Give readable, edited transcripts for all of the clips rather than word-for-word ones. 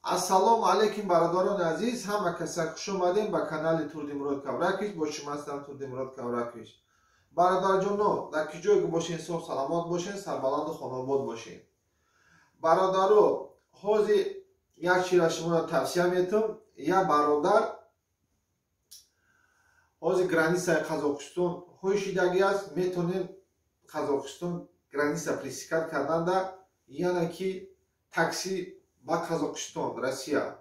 Ассалому алайкум, бародарони азиз, ҳама каса хуш омадем ба канали Турдимурод Кавракович. Бо шумо ҳастам Турдимурод Кавракович. Бародарҷоно, дар ки ҷое ки бошен, соҳ саломат бошен, сарбаланду хонобод бошен. Бародаро, ҳозир як чизро шуморо тавсия метам. Як бародар ҳозир границаи Қазоқистон ҳой шидагӣ аст, метонем Қазоқистон граница пересекать карданда, яъне ки такси ба Қазоқистон, Россия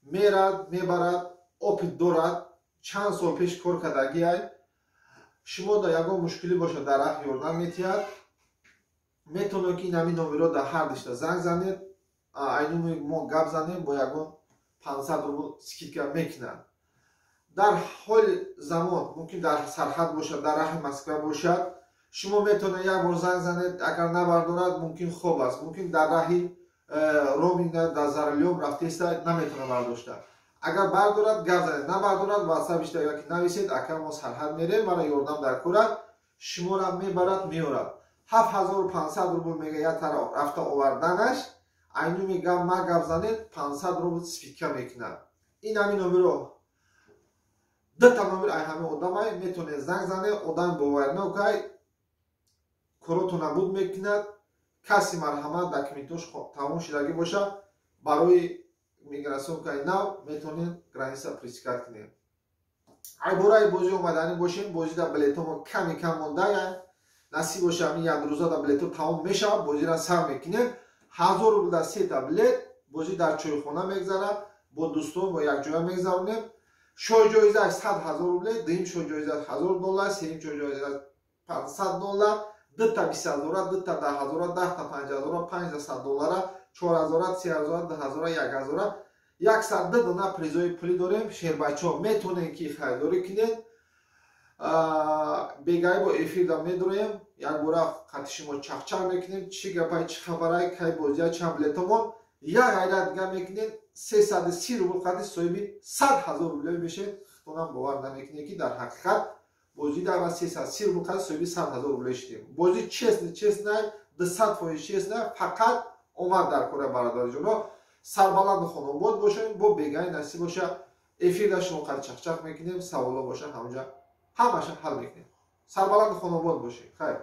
мерад, мебарад, опыт дорад, чанд сол пеш кор кардагиай. Шумо дар ягон мушкилӣ бошад, дар раҳ ёрдам метиҳад. Метавонед, ки ин ҳамин номеро дар ҳар дишта занг занед, айнуми мо гап занем, бо ягон 500 рубл скидка мекунад. Дар ҳоли замон мумкин дар сарҳад бошад, дар раҳи Москва бошад. Шумо метавонед як бор занг занед, агар набардорад, мумкин хоб аст, мумкин дар раҳи роуминг, дар за рулём рафтеста, наметавонад бардошта. Агар бардорад, гап занед, набардорад, ватсап ишта яки нависед: «Ака, мо сарҳад мерем, мара ёрдам дар кора». Шуморо мебарад, меорад. 7500 рубл мега як тараф рафта оварданаш. Айнуми гап ма гап занед, 500 рубл скидка мекунад. Ин ҳамин номеро, дута номер ай ҳамин одамай, метавонед занг занед. Одами боварнокай, коротона буд мекунад. Каси, марҳамат, документош тамом шудагӣ бошад, барои миграционкаи нав метавонед граница пересекать кунед. Ай бораи бозӣ омаданӣ бошем, бозида билетомо ками кам мондая. Насиб боша, ҳамин як рӯзада билето тамом мешавад, бозиро сар мекунем. 1000 рубл дар сета билет. Бозӣ дар чойхона мегзарад, бо дӯстон бо якҷоя мегзаронем. Шоҳҷоизааш 100 000 рубле, дуюм шоҳҷоиза 1000 доллар, сеюм шоҳҷоиза 500 доллар, дута 20 ҳазора, дута 10 ҳазора, 10-та 5 ҳазора, панҷта 100 доллара, 4000-а, 3000-а, 2000-а, 1000-а, 102 дона призои пулӣ дорем. Шербачаҳо, метавонед, ки харидорӣ кунед. Бегаи бо эфирда медроем, якбора қати шумо чахчах мекунем, чӣ гапай, чӣ хабарай, кай бозия, чанд билетомон. Як ғайрат дига мекунед, 330 рубл қати соҳиби 100 000 рубле мешед. Худтонам бовар намекунед, ки дар ҳақиқат бозӣ дар 330 рубл қати соҳиби 100 000 рубле шудем. Бозӣ честный, честный, 200% честный, фақат омад дар кора. Бародарҷоно, сарбаланду хонобод бошем. Бо бегаи насиб боша, эфирда шумо қати чахчах мекунем, саволо боша, ҳамҷа ҳамаша ҳал мекунем. Сарбаланду хонобод бошед, хайр.